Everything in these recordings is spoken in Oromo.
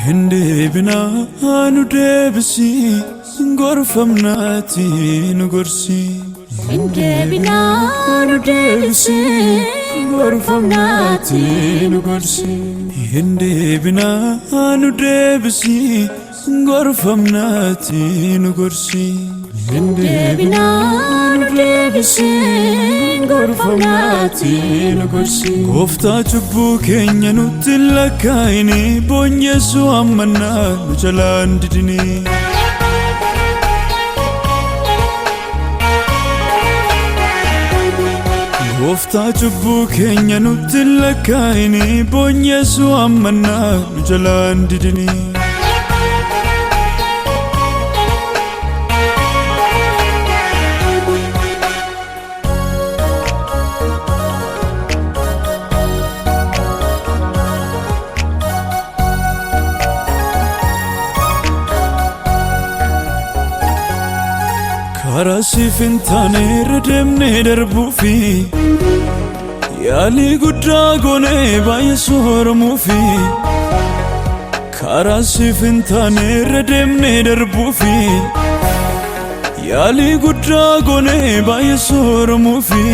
Hin deebinaa nu deebisi, gorfamnaati nu gorsi. Hin deebinaa nu deebisi, gorfamnaati nu gorsi. Hin deebinaa nu deebisi, gorfamnaati nu gorsi. Hin Deebinaa nu deebisi, gorfamnaati nu gorsi. Gooftaa, cubbuu keenya nutti hin lakkaa'ini, boonyeessuu ammannaa nu jalaan didini. Gooftaa, cubbuu keenya nutti hin lakkaa'ini, boonyeessuu ammannaa nu jalaan didini. Karaa siif hin taane irra deemnee darbuufi yaalii guddaa goonee baay'ee sooramuufi, karaa siif hin taane irra deemnee darbuufi yaalii guddaa goonee baay'ee sooramuufi,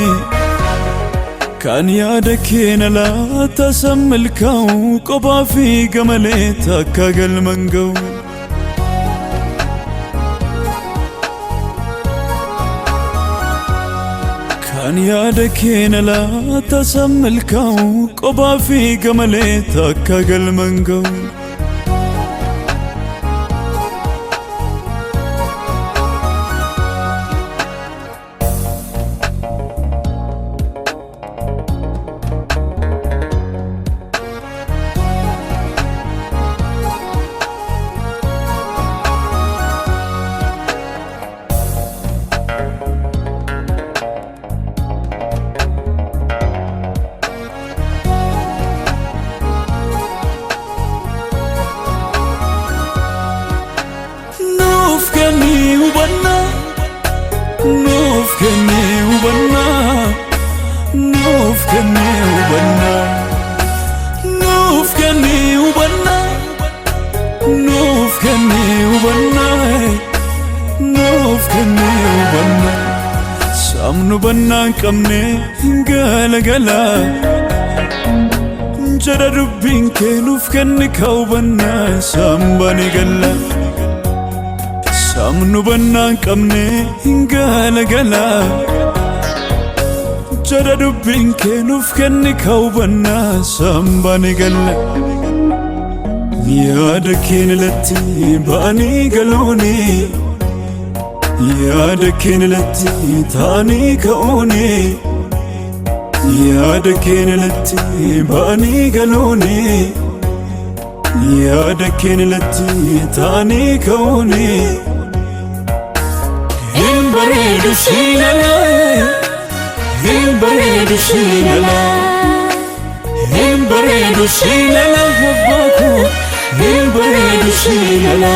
kan yaada keenya laata san milkaa'u qophaa fi gamalee takka galman ga'u. Kan yaada keenya laata san milkaa'u qophaa fi gamalee takka galman ga'u. Nuuf kenni hubannaa, nuuf kenni hubannaa, nuuf kenni hubannaa, nuuf kenni hubannaa, nuuf kenni hubannaa, nuuf kenni hubannaa. Sabnu hubannaa hin qabne galagala jedha dubbiin kee, nuuf kenni ka hubannaa sambani galla. Sabnu hubannaa hin qabne galagala jedha dubbiin kee, nuuf kenni ka hubannaa sambani galla. Yaada keen ilatti ba'anii galuuni, yaada keen ilatti ta'anii ka'uuni, yaada keen ilatti ba'anii galuuni, yaada keen ilatti ta'anii ka'uuni. Hin bareedu siinala, hin bareedu siinala, hin bareedu siinala, abbaa koo, hin bareedu siinala.